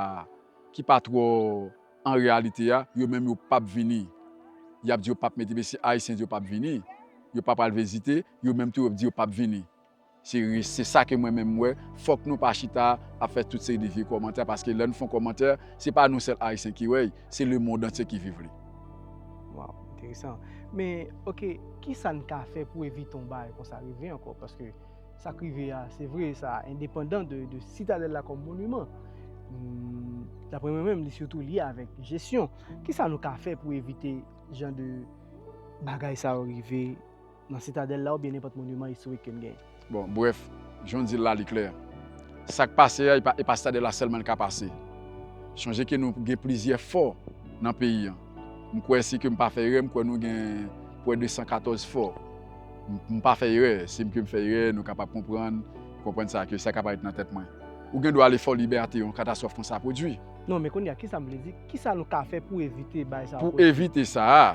ki pa twò an reyalite a, yo menm yo p ap vini. Y ap di yo p ap mete, men si Ayisyen di yo p ap vini, yo pa pral vizite, yo menm tou yo di yo p ap vini. Se, se sa ke mwen menm m wè, fòk nou pa chita ap fè tout seri de vye kòmantè, paske lè nou fè yon kòmantè, se pa nou sèl Ayisyen ki wè l, se lemonn antye ki viv li. Waw, enteresan. Men, oke, kisa n ka fè pou evite yon bagay konsa rive ankò? Paske sa k rive a, se vre, sa endepandan de, de Sitadèl la kòm moniman. Hmm, daprè mwen menm, li sitou lye avèk jesyon. Kisa nou ka fè pou evite jan de bagay sa yo rive nan Sitadèl la oubyen nenpòt moniman istorik ke n genyen? Bon, brèf, jan w di l la, li klè. Sa k pase a, e pa, e pa Sitadèl la sèlman l ka pase. Chonje ke nou gen plizyè fò nan peyi an. M kwè, si ke m pa fè erè, m kwè nou gen prè de san katòz fò. M, m pa fè erè, si m ke m fè erè, nou kapab konprann, konprann sa ke sa ka parèt nan tèt mwen. Ou gen dwa ale Fò Libète, yon katastwòf konsa pwodui. Non, men kounye a, kisa m vle di? Kisa nou ka fè pou evite bagay sa yo? Pou evite sa a,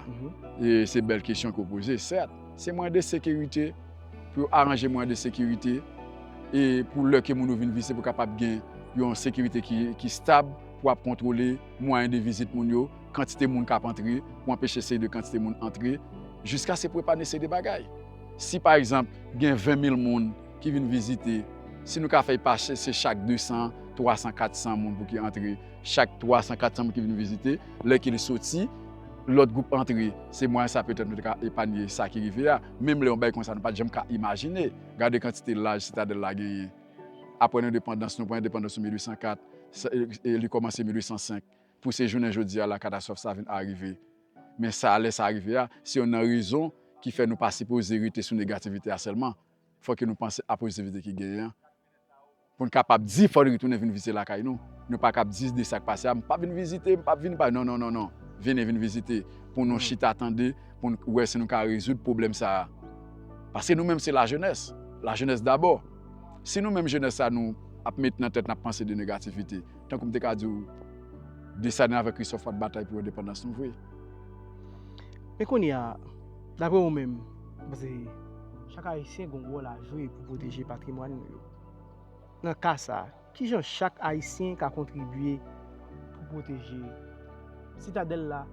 e se bèl kesyon ke w poze, sèt. Se mwayen de sekirite, pou yo aranje mwayen de sekirite, e pou lè ke moun yo vin vizite, pou kapab gen yon sekirite ki, ki stab, pou ap kontwole mwayen de vizit moun yo, kantite moun k ap antre, pou anpeche seri de kantite moun antre, jiskaske pou epanye seri de bagay. Si, pa egzanp, gen ven mil moun ki vin vizite, si nou ka fè l pa se chak de san, twa san, kat san moun pou ki antre, chak twa san, kat san moun ki vin vizite, lè ke l soti, lòt gwoup antre, se mwayen sa petèt nou te ka epanye sa ki rive a. Menm lè yon bagay konsa nou pa t janm ka imajine. Gade kantite laj Sitadèl la genyen. Apre lendepandans, nou pran endepandans nou mil uit san kat, sa, e, e li kòmanse mil uit san senk. Pou se jounen jodi a la katastwòf sa vin arive. Men sa, lè sa rive a, se youn nan rezon ki fè nou pa sipoze rete sou negativite a sèlman. Fòk ke nou panse a pozitivite ki genyen an. Pou n kapab di, fò n retounen vin vizite lakay nou. Nou pa kab di de sa k pase a, m p ap vin vizite, m p ap vin pa, non, non, non, non. Vini vin vizite pou nou chita tande, pou n wè si nou ka rezoud pwoblèm sa a. Paske nou menm se lajenès. Lajenès dabò. Si nou menm jenès sa nou ap met nan tèt n ap panse de negativite, tankou m te ka di w, Desalin avèk Kristòf pa t batay pou endepandans nou vre. Men kounye a, daprè ou menm, paske chak Ayisyen gen yon wòl a jwe pou pwoteje patrimwàn nou yo. Nan ka sa a, kijan chak Ayisyen ka kontribye pou pwoteje Sitadèl la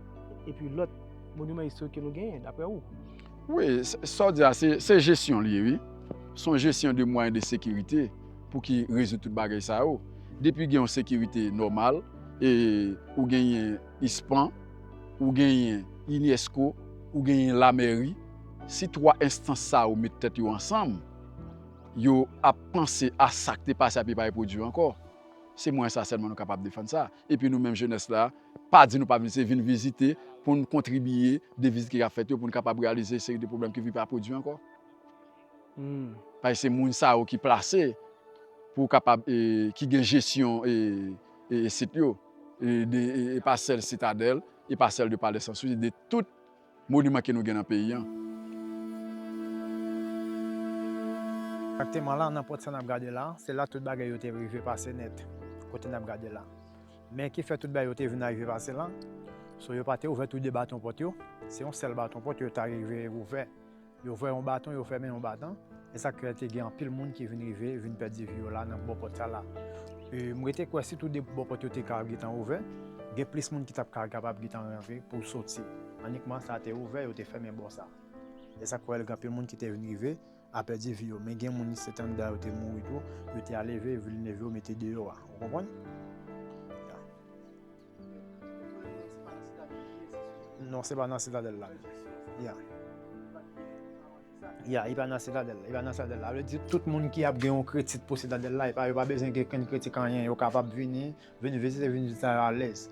epi lòt moniman istorik ke nou genyen, daprè ou? Wi, sa w di a, se, se jesyon li ye, wi. Se yon jesyon de mwayen de sekirite pou ki rezoud tout bagay sa yo. Depi gen yon sekirite nòmal, e ou genyen ispan, ou genyen inesko, ou genyen lamèri, si twa enstans sa yo met tèt yo ansanm, yo ap panse a sa k te pase a pou pa repwodui ankò. Se mwayen sa sèlman nou kapab defann sa. Epi nou menm jenès la, pa di nou pa vin, se vin vizite pou n kontribiye de vizit ki ap fèt yo, pou n kapab reyalize seri de pwoblèm ki vin pa pwodui ankò. Paske se moun sa yo ki plase pou kapab, e, ki gen jesyon, e, e, sit yo, e, de, e, e pa sèl Sitadèl, e pa sèl de Palè Sansousi, de tout moniman ke nou gen nan peyi an. Egzakteman la, nan pòt sa n ap gade la, se la tout bagay yo te rive pase nèt, kote n ap gade la. Men ki fè tout bagay yo te vin arive pase la, so yo pa te ouvè tou de baton pòt yo, se yon sèl baton pòt yo ta rive ouvè. Yo ouvè yon baton, yo fèmen yon baton. E sa k fè te gen anpil moun ki vin rive, vin pèdi vi yo la nan bò pòt sa la. E, m rete kwè si tou de bò pòt yo te ka gentan ouvè, gen plis moun ki t ap ka kapab gentan rantre pou soti. Anikman sa te ouvè, yo te fèmen bò sa. E sa k fè gen anpil moun ki te vin rive a pèdi vi yo. Men gen moun se te anndan yo te mouri tou, yo te al leve, vin leve yo mete deyò a. Ou konprann? Non, se pa nan Sitadèl la. Ya. Ya, li pa nan Sitadèl la. Li pa nan Sitadèl la. Vle di tout moun ki ap gen yon kritik pou Sitadèl la, yo pa, yo pa bezwen gen kenn kritik anyen. Yo kapab vini, vin vizite, vin vizite alèz.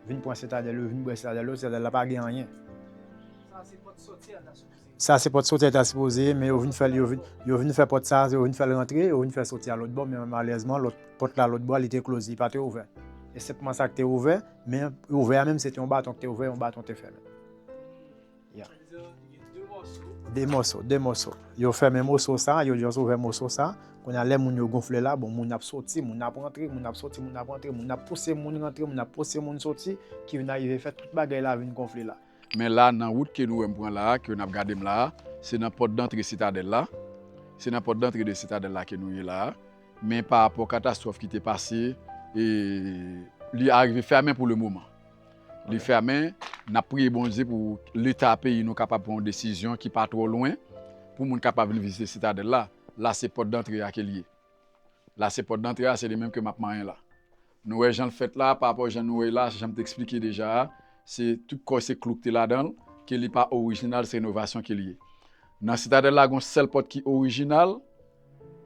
Vin pran Sitadèl yo, vin bwè Sitadèl yo, Sitadèl la pa gen anyen. Sa se pòt soti a ta sipoze ye, men yo vin fè l, yo vin, yo vin fè pòt sa, yo vin fè l rantre, yo vin fè soti a lòt bò, men malerezman, lòt, pòt la lòt bò a, li te kloze, li pa te ouvè. E senpman sa k te ouvè, men ouvè a menm, se te yon baton ki te ouvè, yon baton te fèmen. Ya. De mòso, de mòso. Yo fèmen mòso sa, yo just ouvè mòso sa. Kounye a, lè moun yo gonfle la, bon, moun ap soti, moun ap rantre, moun ap soti, moun ap rantre, moun ap pouse moun rantre, moun ap pouse moun soti, ki vin arive fè tout bagay la vin gonfle la. Men la, nan wout ke nou wè m pran la a, ke n ap gade m la a, se nan pòt dantre Sitadèl la. Se nan pòt dantre de Sitadèl la ke nou ye la a. Men pa rapò katastwòf ki te pase, e, li arive fèmen pou le moman. Li fèmen, n ap priye Bondye pou Leta peyi nou kapab pran yon desizyon ki pa twò lwen, pou moun kapab vin vizite Sitadèl la. la se pòt dantre a ke l ye. La se pòt dantre a, se li menm ke m ap manyen la. Nou wè jan l fèt la, pa rapò jan nou wè l la, jan m te eksplike deja a, se tout kò se klou k te ladan l, ke li pa orijinal, se renovasyon ke li ye. Nan Sitadèl la, gen yon sèl pòt ki orijinal,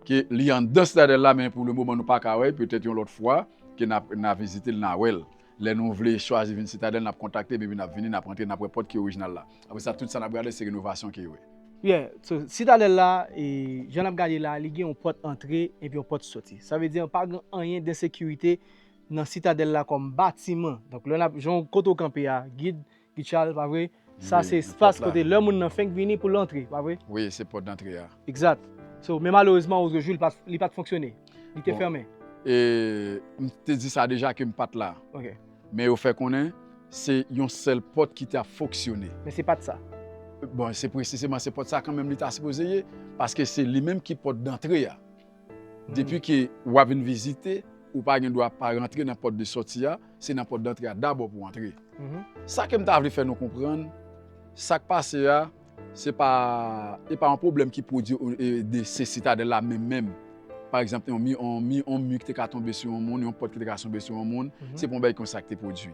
ke li anndan Sitadèl la, men pou le moman nou pa ka wè, petèt yon lòt fwa, ke n a, n a vizite l, n a wè l. Lè nou vle chwazi vin Sitadèl, n ap kontakte m, epi n ap vini, n ap rantre, n ap wè pòt ki orijinal la. Apre sa, tout sa n ap gade, se renovasyon ke yo ye. Yeah, so, Sitadèl la, e, jan n ap gade la, li gen yon pòt antre epi yon pòt soti. Sa vle di, pa gen anyen d ensekirite nan Sitadèl la kòm batiman. Donk, lè n ap, jan kote w kanpe a, gid, Gid Charles, pa vre? Sa se espas kote lè moun nan fenk vini pou l antre, pa vre? Wi, se pòt dantre a. Egzat. So, men malerezman, ozojou, li pa t, li pa t fonksyone. Li te fèmen. E, m te di sa deja ke m pa t la. Ok. Men yo fè konnen, se yon sèl pòt ki t ap fonksyone. Men se pa t sa. Bon, se presizeman se pòt sa kanmenm li ta sipoze ye, paske se li menm ki pòt dantre a. Depi ke w ap vin vizite, ou pa gen dwa pa rantre nan pòt de sòti a, se nan pòt dantre a dabò pou w antre. Sa ke m ta vle fè nou konprann, sa k pase a, se pa, e pa yon pwoblèm ki pwodui de se Sitadèl la menm menm. Pa egzanp, yon mi, yon mi, yon mi ki te ka tonbe sou yon moun, yon pòt ki te ka tonbe sou yon moun, se pa yon bagay konsa ki te pwodui.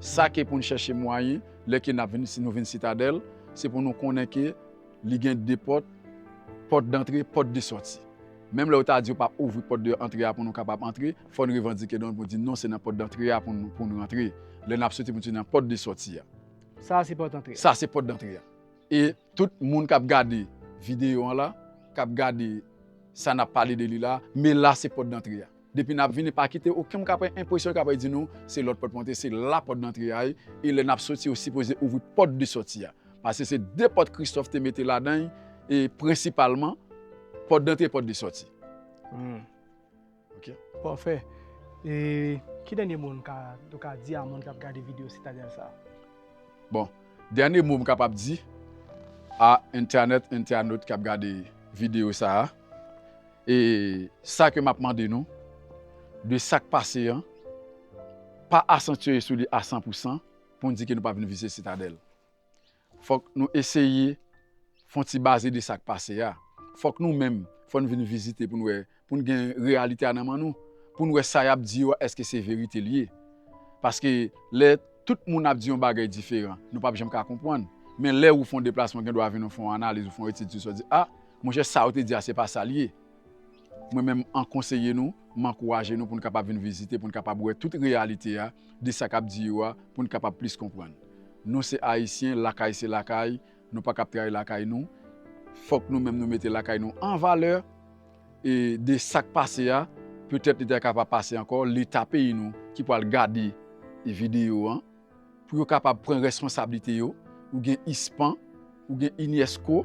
Sa ke pou n chèche mwayen, lè ke n ap vin, si nou vin Sitadèl, se pou nou konnen ke li gen de pòt, pòt dantre, pòt de sòti. Menm lè yo ta di yo p ap ouvri pòt de antre a pou nou kapab antre, fò n revandike nou pou di non, se nan pòt dantre a pou n, pou n rantre. Lè n ap soti pou n soti nan pòt de sòti a. Sa a se pòt antre a. Sa a se pòt dantre a. E tout moun k ap gade videyo an la, k ap gade sa n ap pale de li la, men la se pòt dantre a. Depi n ap vini, pa kite okenn moun ka pran enpresyon, ka pral di nou se lòt pòt pou antre, se la pòt dantre a ye. E lè n ap soti, yo sipoze ouvri pòt de sòti a. Paske se de pòt Christophe te mete ladan l, e prensipalman, pòt dantre, pòt de sòti. Ok. Pafè. E ki dènye mo nou ka, nou ka di a moun k ap gade videyo Sitadèl sa a? Bon, dènye mo m kapab di a entènèt, entènot k ap gade videyo sa a, e sa ke m ap mande nou, de sa k pase an, pa asantye sou li a san pou san pou n di ke nou pa vin vizite Sitadèl. Fòk nou eseye fè yon ti baze de sa k pase a. Fòk nou menm, fò n vin vizite pou n wè, pou n gen reyalite a nan men nou, pou n wè sa y ap di yo a, èske se verite l ye. Paske lè tout moun ap di yon bagay diferan, nou p ap janm ka konprann. Men lè ou fè yon deplasman, gen dwa vin ou fè yon analiz, ou fè yon etid sou sa, ou di, a, monchè, sa yo te di a, se pa sa l ye. Mwen menm, an konseye nou, m ankouraje nou pou n kapab vin vizite, pou n kapab wè tout reyalite a, de sa k ap di yo a, pou n kapab plis konprann. Nou se Ayisyen, lakay se lakay, nou pa kab trayi lakay nou. Fòk nou menm nou mete lakay nou an valè, e de sa k pase a, petèt li ta kapab pase ankò, Leta peyi nou ki pral gade videyo an, pou yo kapab pran responsablite yo. Ou gen ispan, ou gen inesco,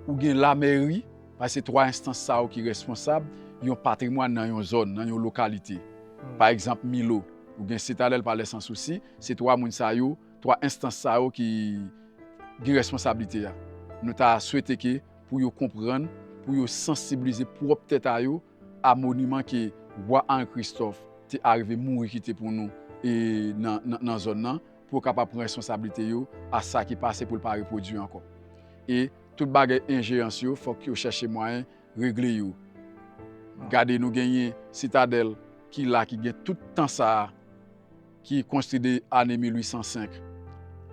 ou gen lamèri, paske se twa enstans sa yo ki responsab yon patrimwàn nan yon zòn, nan yon lokalite. Pa egzanp, Milo, ou gen Sitadèl, Palè Sansousi, se twa moun sa yo, twa enstans sa yo ki gen responsablite a. Nou ta swete ke pou yo konprann, pou yo sansibilize pwòp tèt a yo, a moniman ke wa Henri Christophe te arive mouri kite pou nou e nan, nan, nan zòn nan, pou yo kapab pran responsablite yo a sa ki pase pou l pa repwodui ankò. E tout bagay enjerans yo, fòk yo chèche mwayen regle yo. Gade, nou genyen Sitadèl ki la, ki gen tout tan sa a, ki konstwi de ane mil uit san senk.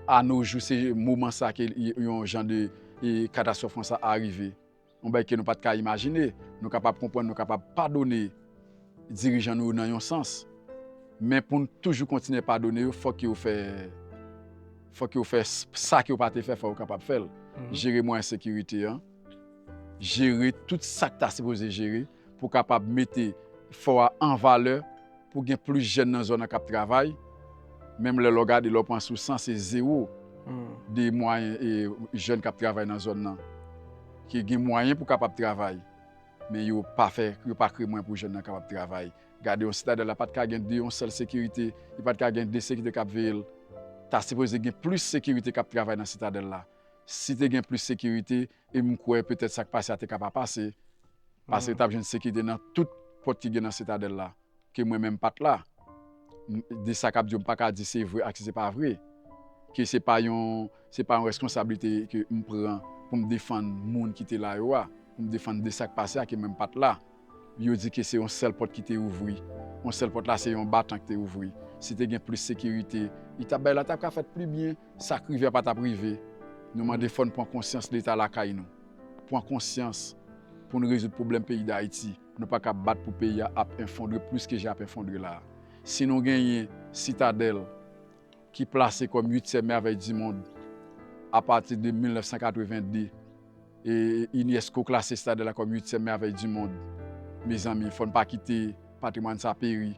A no jou, se moman sa ke yon jan de, e, katastwòf konsa arive. Yon bagay ke nou pa t ka imajine. Nou kapab konprann, nou kapab padone dirijan nou yo nan yon sans. Men pou n toujou kontinye padone yo, fòk yo fè, fòk yo fè s-, sa ke yo pa te fè, fòk yo kapab fè l. Jere mwayen sekirite an, jere tout sa k ta sipoze jere pou kapab mete fò a an valè, pou gen plis jèn nan zòn nan k ap travay. Menm lè, lè w gade, lè w pran sou san, se zewo de mwayen e jèn k ap travay nan zòn nan. Ki gen mwayen pou kapab travay, men yo pa fè, yo pa kreye mwayen pou jèn nan kapab travay. Gade, yon Sitadèl la pa t ka gen de, yon sèl sekirite, li pa t ka gen de sekirite k ap veye l. Ta sipoze gen plis sekirite k ap travay nan Sitadèl la. Si te gen plis sekirite, e m kwè petèt sa k pase a te ka pa pase. Paske yo t ap jwenn sekirite nan tout pòt ki gen nan Sitadèl la, ke mwen menm pa t la. M, de sa k ap di yo, m pa ka di se vre ak si se pa vre. Ke se pa yon, se pa yon reskonsablite ke m pran pou m defann moun ki te la yo a. pou m defann de sa k pase a ke mwen m pa t la. Yo di ke se yon sèl pòt ki te ouvri. Yon sèl pòt la, se yon batan ki te ouvri. Si te gen plis sekirite, li t ap bay la t ap ka fèt pli byen. Sa k rive a pa t ap rive. Nou mande fò n pran konsyans Leta lakay nou. Pran konsyans pou n rezoud pwoblèm peyi Dayiti. Nou pa ka bat pou peyi a ap enfondre plis ke jan ap enfondre la a. Si nou genyen Sitadèl ki plase kòm uityèm mèvèy di mond apati de mil nèf san katreven de, e inesko klase Sitadèl la kòm uityèm mèvèy di mond, mezanmi, fò n pa kite patrimwàn sa peri.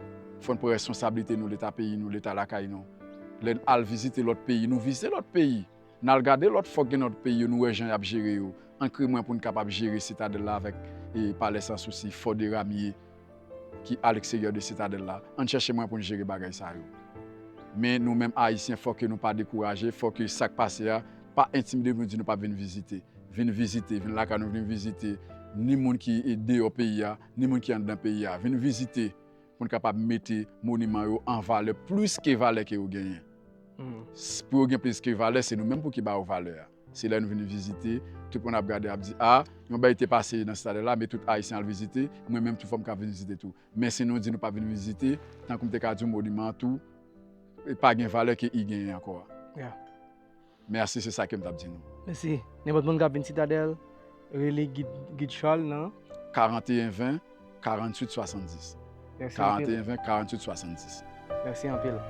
Fò n pran responsablite nou, Leta peyi nou, Leta lakay nou. Lè n al vizite lòt peyi, nou vizite lòt peyi. N al gade lòt fò k gen nan lòt peyi yo, nou wè jan y ap jere yo. Ankre mwen pou n kapab jere Sitadèl la avèk e, Palè Sansousi, Fò de Ramye, ki a leksteryè de Sitadèl la. Ann chèche mwen pou n jere bagay sa yo. Men nou menm Ayisyen, fò ke nou pa dekouraje, fò ke sa k pase a pa entimide nou di nou p ap vin vizite. Vin vizite, vin lakay nou, vin vizite. Ni moun ki e, deyò peyi a, ni moun ki anndan peyi a. Vin vizite pou n kapab mete moniman yo an valè plis ke valè ke yo genyen. S- Pou yo gen plis ke valè, se nou menm pou ki ba yo valè a. Se lè nou vin vizite, tout moun ap gade, ap di, a, yon bagay te pase nan Sitadèl la, men tout Ayisyen al vizite, mwen menm tou fò m ka vin vizite tou. Men si nou di nou pa vin vizite, tankou m te ka di w moniman an tou, e pa gen valè ke i genyen ankò a. Mèsi, se sa ke m t ap di nou. Mèsi. Nenpòt moun k ap vin Sitadèl, rele Gid, Gid Charles nan karanteyen ven, karanntuit swasanndis. Mèsi anpil. Karanteyen ven, karanntuit swasanndis. Mèsi anpil.